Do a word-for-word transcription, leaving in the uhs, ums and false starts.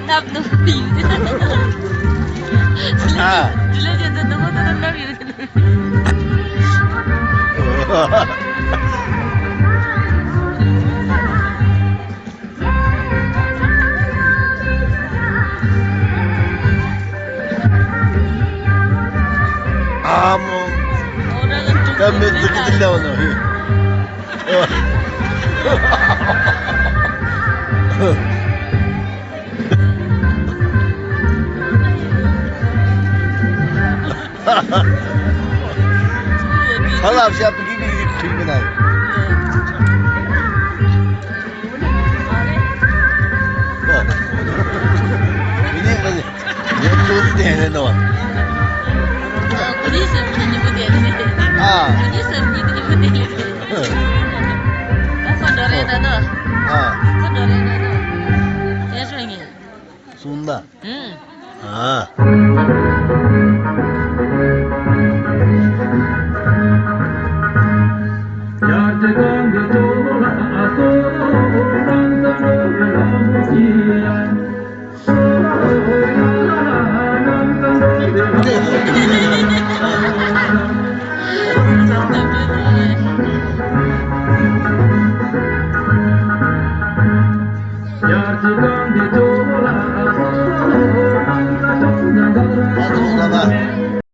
ནབ་ནུབ་ཡིན། ཨ། དེ་ལས་ཀྱང་འདི་ནུབ་མོ་དེ་ནུབ་ཡོད། ཨ་མོ། ད་མི་ཙི་གི་ལ་བ་ནོ། ཧ་ལབ་ཤ་པི་ཀི་པི་ཀི་ཁྲིག་མི་ནའི། ཨོ། མི་ནི་མི་ནི། ཡོད་ཚོད་དེ་ནས་ནོ། ཨ། ཨ། ཁོ་འགྲོ་རེད་ད་ནོ། ཨ། ཁོ་འགྲོ་རེད་ད་ནོ། དེ་ཚོ་ངས། གསུངས་ན། ཨང་། ཨ།